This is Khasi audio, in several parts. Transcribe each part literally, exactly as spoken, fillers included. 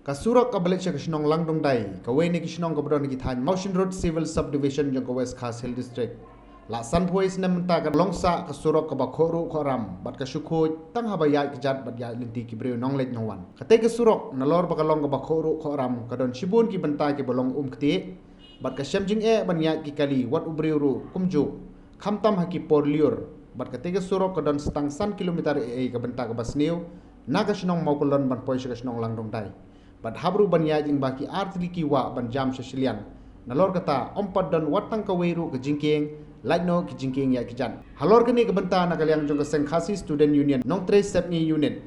Ka surok kaba leit sha ka shnong Langdongdai, kawei na ki shnong kaba don ha ki thaiñ Mawshynrut Civil Subdivision jong ka West Khasi Hills District, la san phew snem mynta ka long sah ka surok kaba khohruh khohram bad ka shu khuid tang haba ïaid kjat bad ïaid lynti ki briew nongleit nongwan. Katei ka surok, nalor ba ka long kaba khohruh khohram, ka don shibun ki bynta kiba long umktieh bad ka shem jingeh ban ïaid ki kali wat u briew ruh kumjuh, khamtam ha ki por lyiur. Bad katei ka surok ka don sa tang san kilometer eiei ka bynta kaba sniew na ka shnong Mawkulon ban poi sha ka shnong Langdongdai. Bad hap ruh ban ïaid lyngba ki ar tylli ki wah ban jam sha shiliang. Nalor kata, ym pat don wat tang kawei ruh ka jingkieng, lait noh ki jingkieng ïaid kjat. Halor kane ka bynta, na ka liang jong ka seng Khasi Student Union Nongtrei Sepngi Unit,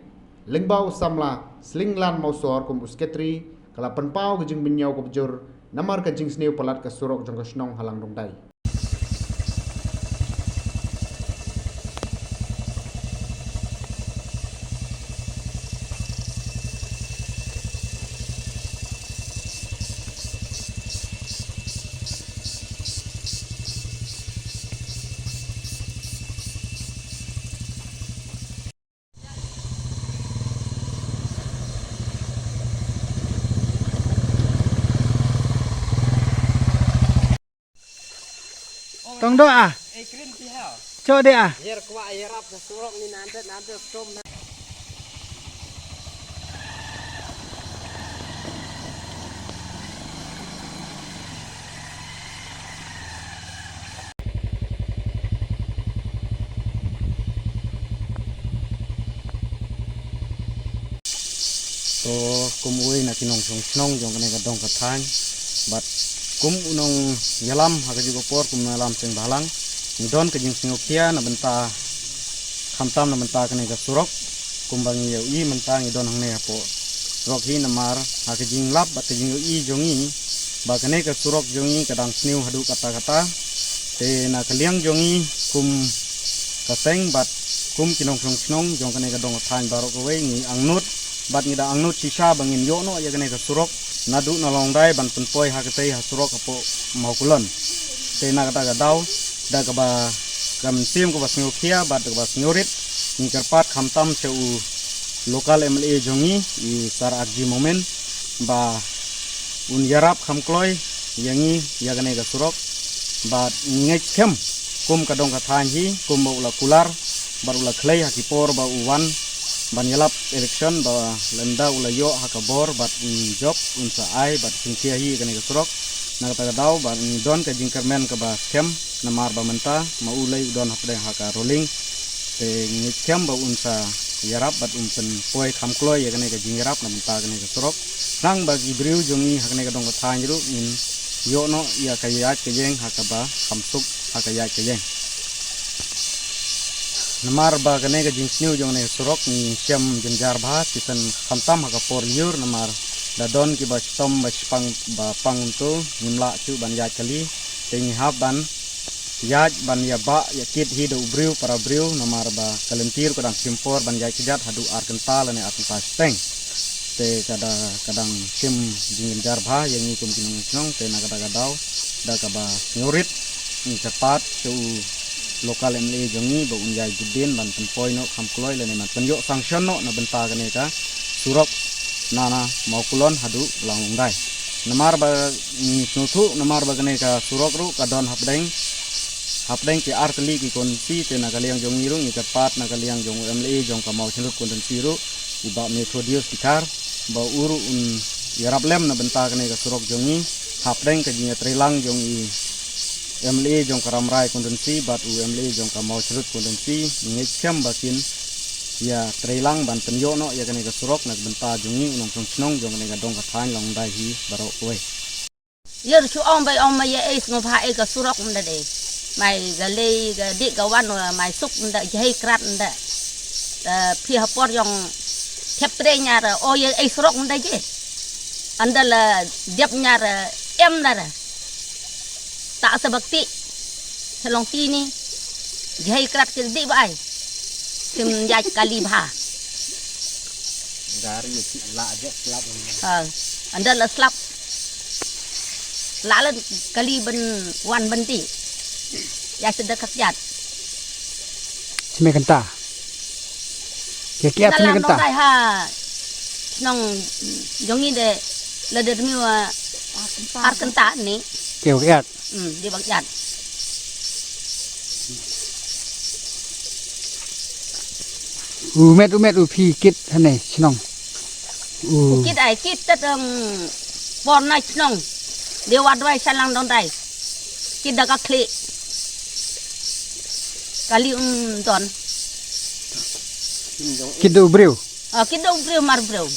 lyngba u samla Slinglan Mawsor kum u sekretari, ka la pynpaw ka jingbynñiaw kaba jur namar ka jingsniew palat ka surok jong ka shnong ha Langdongdai. Tong doh ah. Cho deh ah. To, kum uwei na ki nongshong shnong jong kane ka dong ka thaiñ bad kum u nongïalam ha ka juh ka por, kum nongïalam seng bhalang, ngi don ka jingsngewkhia na bynta, khamtam na bynta kane ka surok. Kumba ngi ïohi mynta ngi don hangne hapoh surok hi, namar ha ka jinglap bad ka jingïohi jong ngi ba kane ka surok jong ngi ka dang sniew haduh katta katta. Te na ka liang jong ngi kum ka seng bad kum ki nongshong shnong jong kane ka dong ka thaiñ baroh kawei, ngi angnud bad ngi da angnud shisha ba ngin ïoh noh ïa kane ka surok naduh na Longdai ban pynpoi ha katei ha surok hapoh Mawkulon. Te na kata ka daw, da kaba, ka mynsiem kaba sngewkhia bad kaba sngewrit, ngi kyrpad khamtam sha u local M L A jong ngi, i Sir R G Momin, ba un ïarap kham kloi ïa ngi ïa kane ka surok. Bad ngi ngeit skhem kum ka dong ka thaiñ hi, kumba u la kular bad u la khlei ha ki por ba u wan ban ïalap election, ba lada u la ïoh ha ka bor bad un jop, un sa ai bad jingkhia hi ïa kane ka surok. Na kata ka daw bad ngi don ka jingkyrmen kaba skhem, namar ba mynta ma u lei u don hapdeng ha ka ruling. Te ngi ngeit skhem ba un sa ïarap bad un pynpoi kham kloi ïa kane ka jingïarap na bynta kane ka surok. Khnang ba ki briew jong ngi ha kane ka dong ka thaiñ ruh ngin ïoh noh ïa ka ïaid ka ïeng ha kaba kham suk ha ka ïaid ka ïeng. Namar ba kane ka jingsniew jong kane ka surok ngi shem jynjar bha, shisien khamtam ha ka por lyiur, namar da don kiba shitom ba shipang ba pang to, ngim lah shuh ban ïaid kali. Te ngi hap ban ïaid ban ïa bah ïa kit hi da u briew para briew, namar ba ka lynti ruh ka dang shim por ban ïaid kjat haduh ar kynta lane ar kynta shiteng. Te ka da, ka dang shim jingjynjar bha ïa ngi kum ki nongshong shnong. Te na kata ka daw, da kaba sngewrit, ngi kyrpad sha u local M L A jong ngi ba un ïai jubdien ban pynpoi noh kham kloi lane ban pynïoh sanction noh na bynta kane ka surok na, na Mawkulon haduh Longdai. Namar ba ngi sngewthuh namar ba kane ka surok ruh ka don hapdeng, hapdeng ki ar tylli ki constituency. Te na ka liang jong ngi ruh ngi kyrpad na ka liang jong u M L A jong ka Mawshynrut constituency ruh, i Bah Methodius Dkhar, ba u ruh un ïarap lem na bynta kane ka surok jong ngi hapdeng ka jingïatreilang jong i M L A jong ka Rambrai constituency bad u M L A jong ka Mawshynrut constituency. Ngi ngeit skhem ba kin ïatreilang ban pynïoh noh ïa kane ka surok na ka bynta jong ngi u nongshong shnong jong kane ka dong ka thaiñ Longdai hi baroh kawei. Ïa ruh shu ong bai ong ma ïa ei sngewbha ei ka surok mynta de. Mai ga lei ga dih ga wan, mai suk mynta jahei krat mynta. Eh, phi ha por jong thep tre ñiar, o ïa ei surok mynta je. Ynda la dep ñiar, em da da. Ta sa bakti. Sa long ti ni. Jahei krat ki dih ba ai. Sim ïaid kali bha. Gari la ja slap. Ha, ynda la slap. La la kali ban wan ban dih. Ïa sdang ka kjat. Sime kynta. Ke kiat sime kynta. Dai ha. Nong jong i de la de mi wa ar kenta ni. Ke wa yat. Hmm, di bak yat. U met u met u phi kit hane chnong. U kit ai kit ta tang por na chnong. De wa dwai salang dong dai. Kit da ka khli. Kali um don. Kit da u briew. Ah, kit da u briew mar briew.